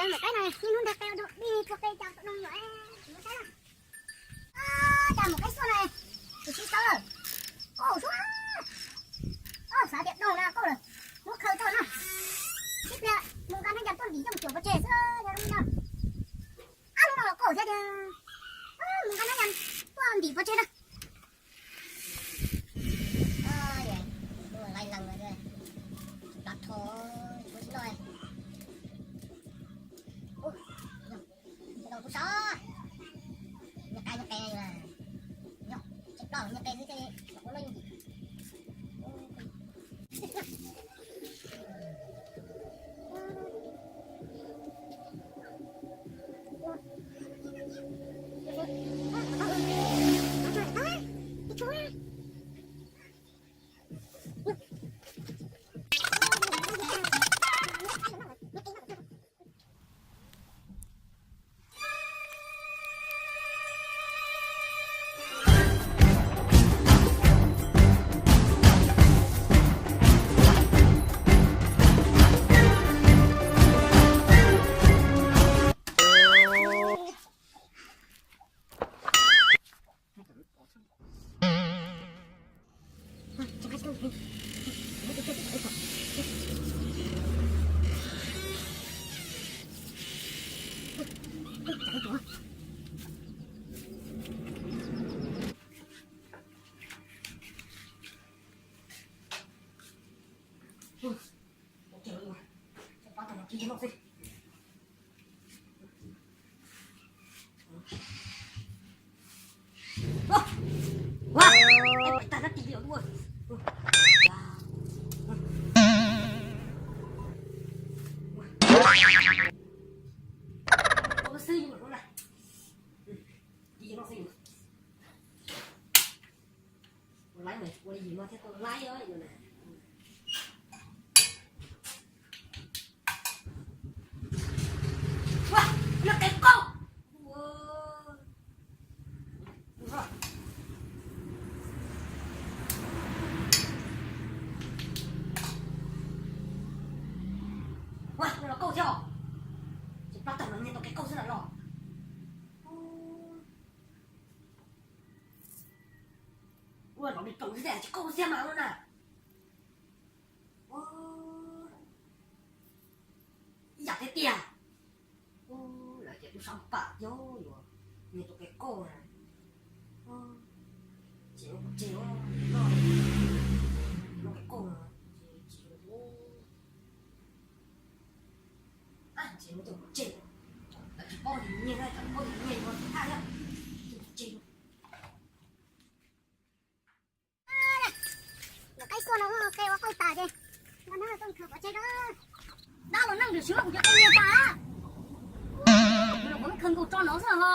Mus qaib no, niaj hnub nrog qe dua dij, tua qe cas tau noj nyuam, tsis muaj saib na. Cas mus qaib xuaj no, tus tsis tau lawm. Kauj suab. Xav tias doog na kauj lawm, muab khaws tau no. Tib pliag mus nqa nab yas tuaj ntim coj mus cuam pov tseg xwb, yog zoo li no. Ab, hnub no los kauj thiab tiag. Mus nqa nab yas tuaj ntim pov tseg na. Lais lees lawm, plas tho, kuv tsis noj. Kuv sov, nyias qe nyias qe, nyias qe xwb thiaj li kom kuv noj yooj yim. Ua li yim no thiab tau laib os. Ua, noj qe kauj. Ua, noj los kauj thiab os. Ces pab tag no nyiag tau qe kauj xwb na los. Ua, los li kaum xwb tsis kauj xiab mas ua na. Ib yam thiab tiag. Lawv tias tub sab pam yog yuav nyiag tus qe kauj na. Tsis muaj pov tseg, noj qe kauj no tsis, tsis muaj pov tseg. Lawv tsis paub nyiag, tsis paub nyiag yuav tsis thaj thiab. Tsis muaj pov tseg. Lawv qaib xuaj no qe ua qauj tas ces nqa nab tuaj khaws pov tseg. Dab los neej tam sim no kuv cov qe nyiag tas. Kuv los kuv khaws nkaus tso no xwb ho.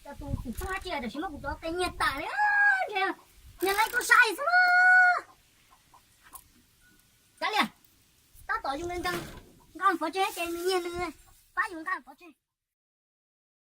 Cov tus tus txheeb dab tsi tam sim no kuv cov qe nyiag tas li. Nyiag laib tub sab xwb. Kav liam, tab tom yus nqa nqa pov tseg ces nws nyiag nws, pab yus nqa pov tseg.